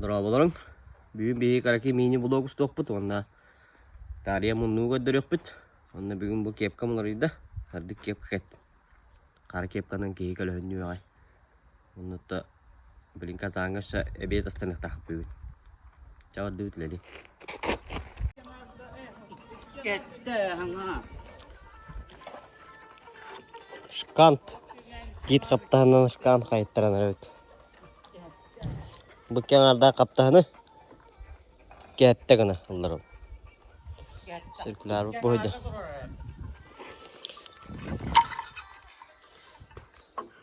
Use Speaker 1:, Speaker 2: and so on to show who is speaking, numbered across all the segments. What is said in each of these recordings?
Speaker 1: Дорооболоруҥ! Бүгүн биһиги кыракый мини-блог устуохпут уонна таарыйа муннугу көрдөрүөхпүт. Онно бүгүн бу кепкам уларыйда. Сырдык кепка кэттим. Хара кепканан киһи көлөһүннүү аҕай. Оннута блин Казаҥҥа өссө эбиэт астаныахтаахпыт бүгүн. Чэ бардыбыт үлэлии. Шкант. Тиит хаптаһынан шкант хайыттаран эрэбит. Бу икки аҥаардаах хаптаһыны кээттэ гына ылларым. Циркулярбыт буһуйда.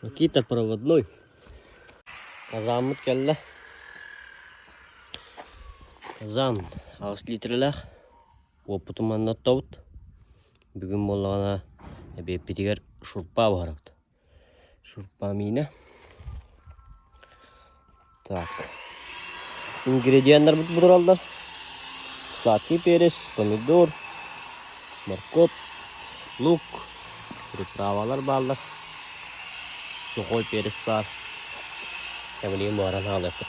Speaker 1: Никита проводной. Казаммыт кэллэ. Казан 8 литрэлээх. Уоппутун манна оттобут. Бүгүн буоллаҕына эбиэппитигэр шурпа буһарабыт. Шурпа миинэ. Так. Ингредиеннарбыт бу тураллар. Сладкий перец, помидор, морковь, лук, приправалар бааллар. Сухой перец баар. Эбилигин буһаран хаалыахпыт.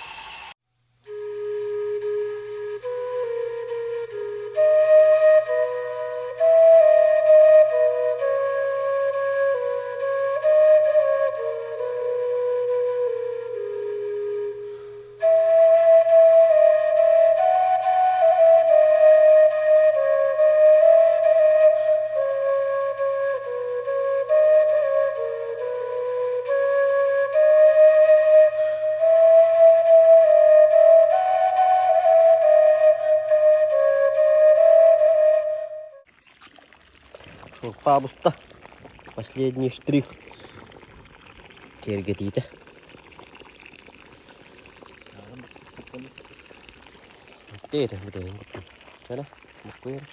Speaker 1: Шурпа буста. Последний штрих. Киэргэтиитэ. Тиэрэ бүтэһин куттум. Чэ буккуйар.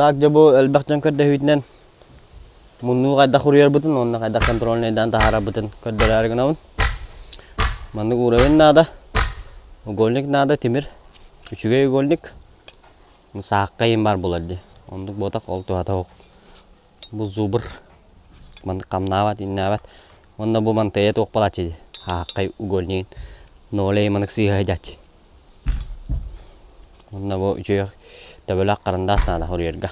Speaker 1: Так дьэ бу элбэх дьон көрдөһүүтүнэн Муннугу хайдах уруйарбытын уонна хайдах контрольнайдаан таһаарарбытын көрдөрөөрү гынабын. Маннык уровень наада. Угольник наада, тимир. Үчүгэй угольник. Саахха иһин баар буолар дии. Оннук буотах ол туһата суох. Бу зубр. Маннык хамнаабат, иннээбэт. Уонна бу мантыйа туох буолааччы дии. Хааххай угольнигын. Нолей маннык сыыһа сылдьааччы. Уонна бу үчүгэй төбөлөөх харандаас наада хоруйарга.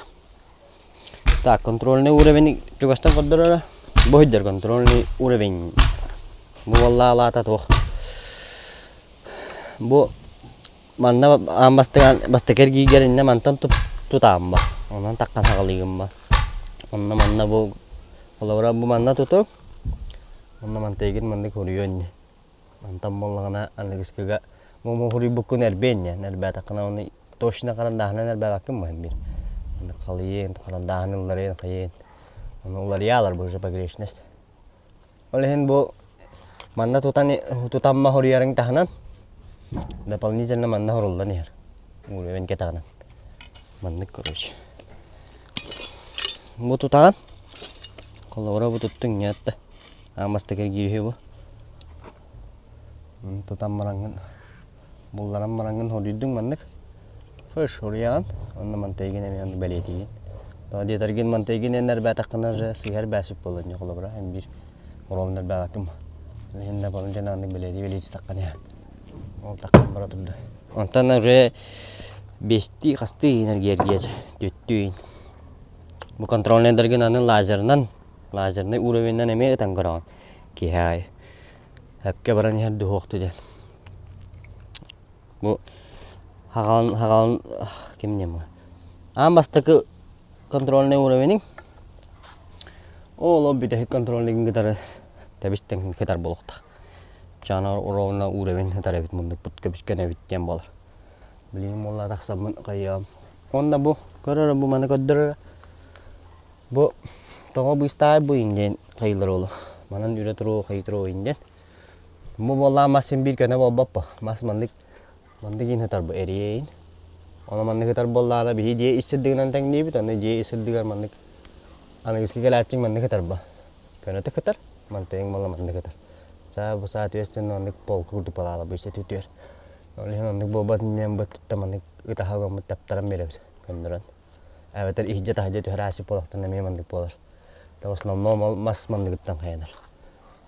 Speaker 1: Так, контрольный уровень чугастан көрдөрөрө. Бу сылдьар контрольный уровень. Бу буолла туох. Бу манна аан бастакы бастакы эргииргэр иннэ мантан тутаам ба. Онон таххан хаҕалыыгын ба. Онно манна бу холобура бу манна туту. Онно мантайгын маннык хоруйуо иннэ. Онтон буоллаҕына аныгыскыга муҥуһуруйбуккун эрбиэн диэн эрбээтэххинэ ону точно харандааһынан эрбээбэккин бу биир аны халыйыан харандааһын ылларыан хайыан ону уларыйаалар бу уже погрешность ол иһин бу манна тутан тутамма хоруйарыҥ таһынан дополнительно манна хоруллан иһэр уровень кэтэҕинэн маннык короче бу тутаҕын холобура бу туттуҥ ньыатта Аан бастакы эргиир үһү бу. Тутан бараҥҥын, булларан бараҥҥын хоруйдуҥ маннык. Фыш хоруйаҕын, онно мантайгын эмиэ онно бэлиэтиигин. Тоҕо диэтэргин мантайгын эн эрбээтэххинэ уже сыыһа эрбээсик буолла инньэ холобура эн биир ровно эрбээбэккин. Ол иһин дополнительно оннук бэлиэтии бэлиэтии таххан иһэн. Ол таххан бара турда. Онтон уже биэстии хастыы иһин эргийэргийэ түөттүү иһин. Бу контрольнайдаргын аны лазерынан, лазернай уровеньнан эмиэ ытан көрөҕүн. Киһи аайы. Эпкэ баран иһэр дуһуохту диэн. Бу хаҕалан хаҕалан ким диэн Аан бастакы контрольнай уровеньҥ ол бүтэһик контрольныйгын кытары тэбис-тэҥ кытар буолуохтаах. Чаана ровно уровень ытар эбит муннукпут көбүскэн эбит диэн буолар. Билигин буолла тахсаммын хайыам. Уонна бу көрөр бу маны көрдөрөр. Бу тоҕо быыстаай бу диэн хайылар уолу. Манан үрэ туруо хайы туруо диэн. Бу буоллаан мас син биир көнө буолбат бу. Мас маннык маннык иин ытар бу эриэйин. Ону маннык ытар буоллаҕына биһи дьиэ ис сырдыгынан тэҥниибит, аны дьиэ ис сырдыгар маннык аныгыскы кэлээччиҥ маннык ытар бу. Көнөтүк ытар, мантыйыҥ буолла маннык ытар. Саа бу саа түөстэн маннык полка курдук балаала бу исэ түтүөр. Ол иһин оннук буолбат иннинэн бу туттан маннык ытаһа угаммыт таптаран биэрэбит көннөрөн. Эбэтэр иһдьэ-таһдьа түһэр аасып буолахтан эмиэ маннык буолар. В основном ол мас манныгыттан хайанар.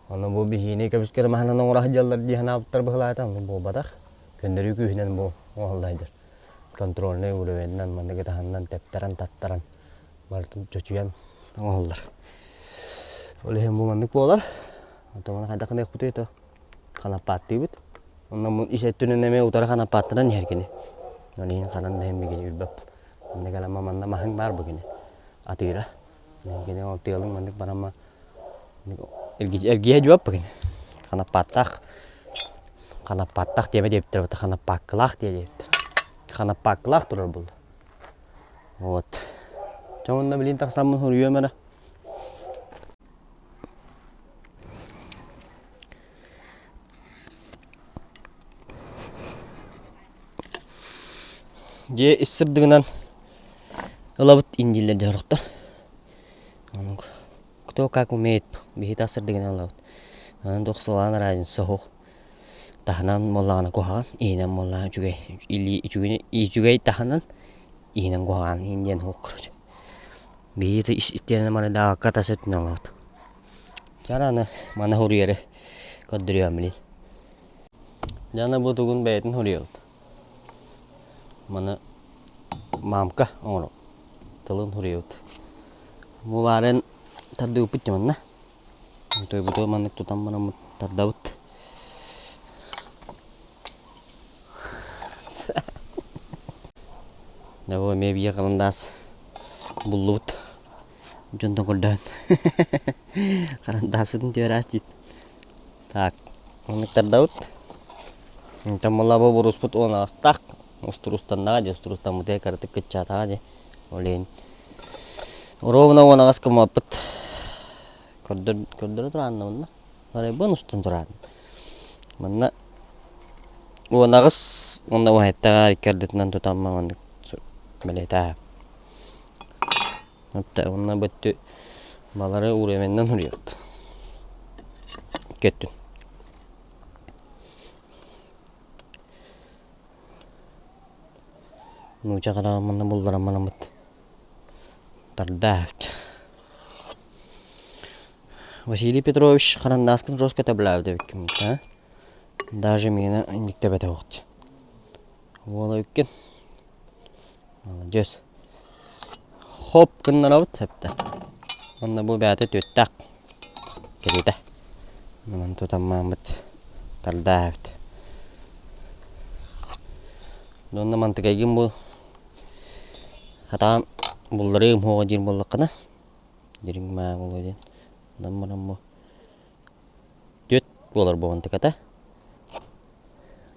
Speaker 1: Ону бу биһиини көмүскэл маһынан оҥоро сылдьаллар дии санаабыттар быһылаата, оннук буолбатах. Көннөрүү күүһүнэн бу оҥоһулла сылдьар. Контрольнай уровенынан маннык ытаһаннан тэптэрэн таттаран барытын чочуйан оҥоһуллар. Ол иһин бу маннык буолар. Оттон маны хайдах гыныахпытый то ханаппааттыыбыт. Онно ис өттүнэн эмиэ утары ханаппааттанан иһэр кини. Ол иһин ханан да иһин бигини үрбэппит. Манна кэлэн манна маһыҥ баар бу кини. Атыыра. Кини ол тыалыҥ маннык барама эргийэ дьуоппа кини. Ханаппааттаах ханаппааттаах диэмэ диэбиттэр бата ханаппааккылаах диэ диэбиттэр. Ханаппааккылаах турар буолла. Вот. Дьэ уонна билигин тахсаммын суруйуом эрэ. Дьиэ ис сырдыгынан ылабыт индииллэр дьоһуруктар. Оннук кто как умеет биһи тас сырдыгынан ылабыт. Онон туох сылаан разница суох. Таһынан буоллаҕына куһаҕан, иһинэн буоллаҕына үчүгэй. Или үчүгэйи үчүгэй таһынан, иһинэн куһаҕан иһин диэн суох короче. Биһиги ис истиэнэ маныдаакка тас өттүнэн ылабыт. Чара аны маны суруйары көрдөрүөм билин. Дьэ аны бу тугун бэйэтин суруйабыт. Маны мамка оҥоробут. Тылын суруйабыт. Бу баарын тардыбыппыт дьэ манна. Буту маннык тутан бараммыт тардабыт. Дьэ бу эмиэ биир харандаас буллубут. Дьонтон көрдөһөн. Харандааспытын түөрээс диит. Так, маннык тардабыт. Онтон буолла бу буруспут уон аҕыстаах. Устурустаннаҕа дии, устурустаммытыгар кыратык кыччаатаҕа дии. Ол иһин ровно 18 гыммаппыт. Көрдөр, көрдөрө тураанна манна. Арайбын устан тураатын. Манна 18 уонна уһайттаҕа икки ардытынан тутамма маннык бэлиэтээ. Уонна бөттү балары уровеньнан уруйабыт. Икки өттүн. Нууча хараҕын манна булларан бараммыт тардаабыт. Василий Петрович харандааскын жестко тэбилээбит эбиккин а? Даже миэнэ инниктэбэтэ уохт. Уола эбиккин. Маладьыас. Хоп гыннарабыт эптэ. Уонна бу бэйэтэ түөттээх кэриэтэ. Манан тутаммааммыт тардаабыт. Уонна мантыкайгын бу хатаан булларыым уһуоҕа диир буоллаххына дириҥ маа буолуо диэн. Онон баран бу түөт буолар буолан тыката.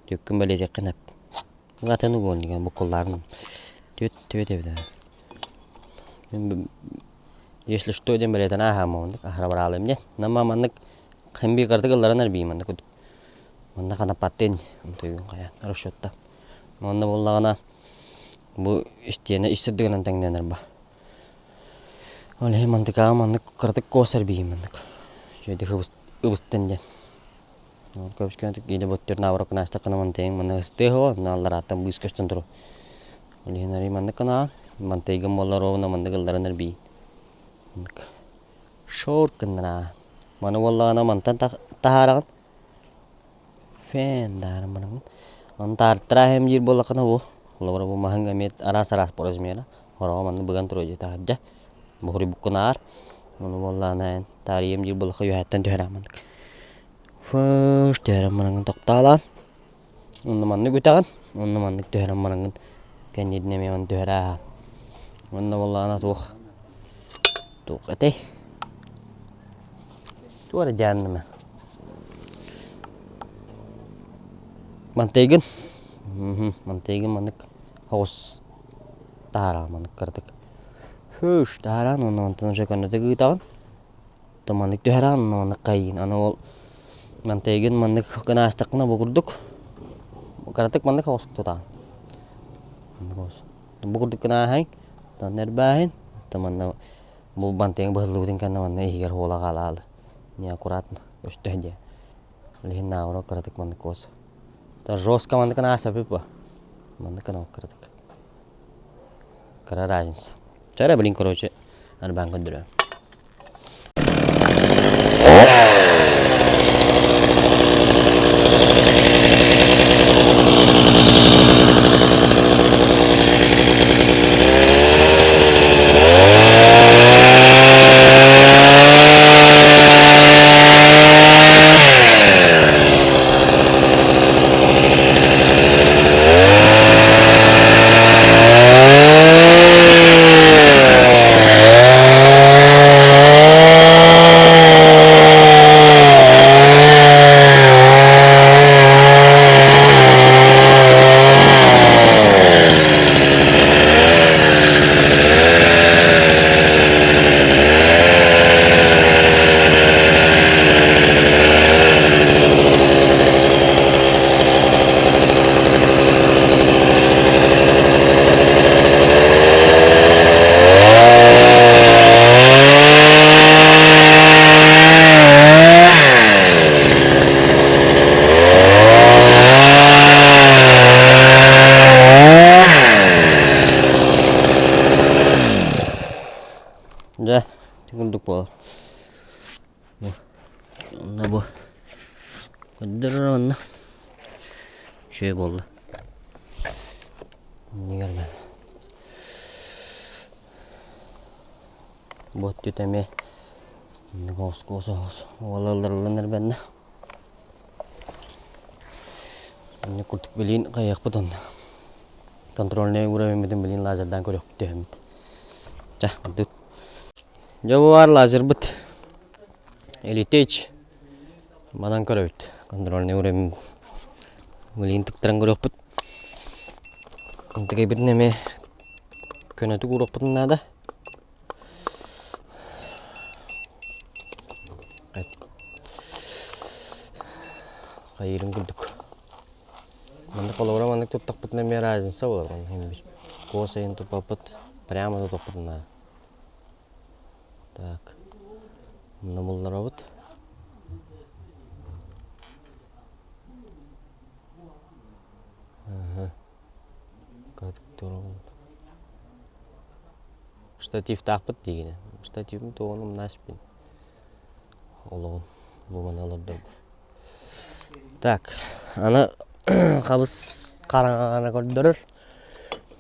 Speaker 1: Түөккүн бэлиэтиэххин эп. Атын угуон буккуллаабын. Түөт түөт эбит Мин если что диэн бэлиэтэн ааһааммын аһара бараалым диэн. Намма маннык хим биир кыратык ылларан эрбиим маннык курдук. Манна ханаппаттыын тойгун хайаан расчеттан. Манна буоллаҕына бу истиэнэ ис сырдыгынан тэҥнэнэр ба. Ол иһин мантыкааҕа маннык кыратык куос эрбиим маннык. Үчүгэйдик ыбыстан диэн. Көбүскүнэтик иилэ боттур наоборот гынаастаххына мантайыҥ манна ыстыа суоҕа, онно алларааттан быыс көстөн туруо. Ол иһин арый маннык гынаҕын, мантайгын буолла ровно маннык ылларан эрбиин. Маннык шорт гыннараа. Маны буоллаҕына мантан таһаараҕын. Фен дааран бараҥҥын. Ону таартара иһэм диир буоллаххына бу. Холобура бу маһыҥ эмиэ араас-араас по размера. Хороҕо маннык быган туруо дии таһырдьа. Буһуруйбуккун аар. Ону буоллаҕына эн таарыйыам диир буоллахха үөһэттэн түһэрэн маннык. Фыш түһэрэн бараҥҥын тохтоолоон. Онно маннык үтэҕин, онно маннык түһэрэн бараҥҥын кэннитин эмиэ маннык түһэрэ ааһан. Онно буоллаҕына туох туох этэй? Туох эрэ дьаанныма. Мантайгын мантайгын маннык оҕус таһаараҕын маннык кыратык. Хүүш таһаараҕын уонна онтон уже көннөтүк ыытаҕын. То маннык түһэрэҕин уонна маннык хайыыгын. Аны ол мантайгын маннык гына аастаххына бу курдук кыратык маннык оҕус тутаҕын. Маннык оҕус. Бу курдук гына ааһаҥ, онтон эрбээһин, то манна бу бантыйыҥ быһыллыбытын кэннэ манна иһигэр хуола хаалаалы. Неаккуратно өстөһ диэн. Ол иһин наоборот кыратык маннык куос. Жестко маннык гына ааспаппыт буо. Маннык гына кыратык. Кыра разница. Чэ блин, короче, арбаан көрдөрөм. Дьэ, ити курдук буолар. Онно бу көрдөрөр онно үчүгэй буолла. Иннигэр бу өттүтэ эмиэ инник оскуос оһос уолалларыллан эрбэннэ. Инник курдук билиин хайыахпыт онно. Контрольнай уровеньбытын билиин лазердаан көрүөхпүт түһэммит. Чэ, ордук. Дьэ бу баар лазербыт. Elitech. Манан көрөбүт. Контрольный уровень билигин тыктаран көрүөхпүт. Тыгайбытын эмиэ көнөтүк ууруохпутун наада. Хайыырын курдук. Маннык холобура маннык туттахпытына эмиэ разница буолар онно биир. Куос айын туппаппыт прямо тутуохпутун наада. Так. Мунна булларабыт. Штативтаахпыт диигинэ. Штативым туоҕун умнаспын. Олоҕум бу маны олордорбун. Так, аны хабыс хараҥаҕа көрдөрөр.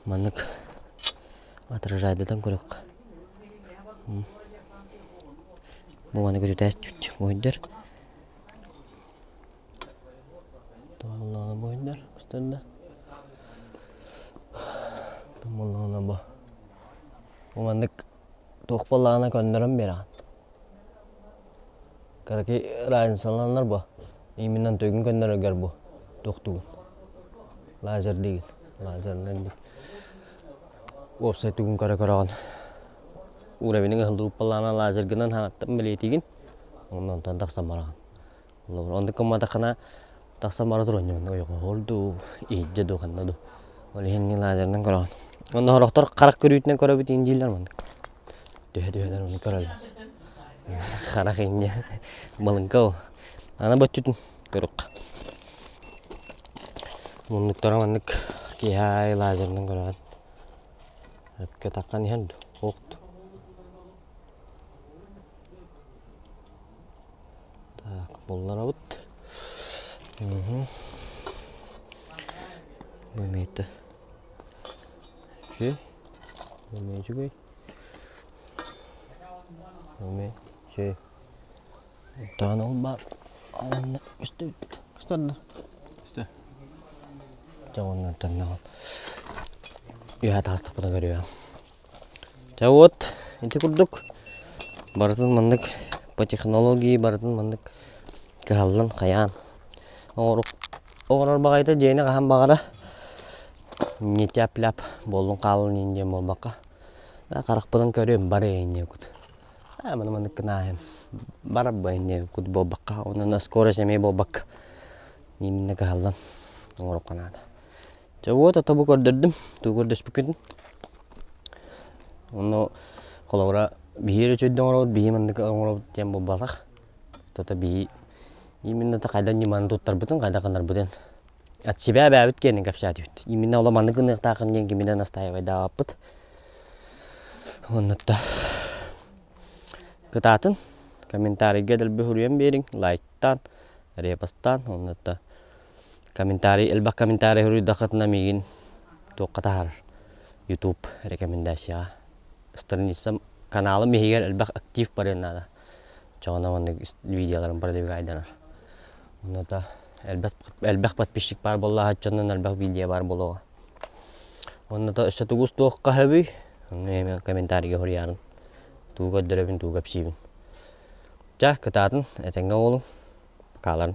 Speaker 1: Маннык отражайдатан көрүөххэ. Бу маны көтүтээс түччү буойдар. Томмоллоҕуна буойдар көстөр да. Томмоллоҕуна бу. Бу маннык туох буоллаҕына көннөрөн биэрэҕин. Кыракый разницаланар бу. Именно төгүн көннөрөргөр бу туохтугун. Лазер диигин. Лазерынан диир. Уопсай тугун көрө көрөҕүн. Уровеньҥ ыһыллыбыт буоллаҕына лазергынан хаҥаттан бэлиэтиигин. Онно онтон тахсан бараҕын. Оннук гымматаххына тахсан бара туруон дьон ойоҕоһор дуу, иһирдьэ дуу ханна дуу. Ол иһин лазерынан көрөҕүн. Онно сорохтор харах көрүүтүнэн көрөбүт иин дииллэр маннык. Түһэ-түһэлэр ону көрөллөр. Харах инньэ балыҥка ол. Аны боччутун көрүөххэ. Муннуктара маннык киэһэ аайы лазерынан көрөҕүн. Өпкө таххан иһэр дуу, суох дуу. Так, булларабыт. Бу эмиэ Үчүгэй. Бу эмиэ үчүгэй. Эмиэ үчүгэй. Онтон ол баар аланна көстүбүт. Көстөр да?
Speaker 2: Көстө.
Speaker 1: Дьэ уонна онтон ол үөһэ таҕыстахпына көрүөм. Дьэ вот ити курдук барытын маннык по технологии барытын маннык кыһаллан хайаан оҥорор баҕайыта дьиэни хаһан баҕара не тяп-ляп буоллун хааллын иин диэн буолбакка харахпынан көрүөм бары инньэ кут маны маннык гынааһым барар бу инньэ кут буолбакка онон скорость эмиэ буолбакка именно кыһаллан оҥоруохха наада. Дьэ вот ото бу көрдөрдүм, тугу көрдөспүккүтүн. Онно холобура биһи эрэ үчүгэйдик оҥоробут, биһи маннык оҥоробут диэн буолбатах. Тото биһи именно хайдах ньыманы туттарбытын, хайдах гынарбытын от себя бэйэбит киэнин кэпсээтибит. Именно оло маннык гыныахтааххын диэн кими да настаивайдаабаппыт. Оннук да кытаатын комментарийга дэлби суруйан биэриҥ, лайктаан, репостаан, оннук да Комментарий элбэх комментарий суруйдаххытына миигин туохха таһаарар YouTube рекомендацияҕа страницам каналым иһигэр элбэх актив барыан наада. Оччоҕуна маннык видеоларым продвигайданар. Онно да элбэх элбэх подписчик баар буоллаҕа оччонон элбэх видео баар буолуоҕа. Онно да өссө тугу устуохха сөбүй? Онно эмиэ комментарийга суруйаарын. Тугу көрдөрөбүн, тугу кэпсиибин. Чэ, кытаатын, этэҥҥэ буолуҥ. Пока.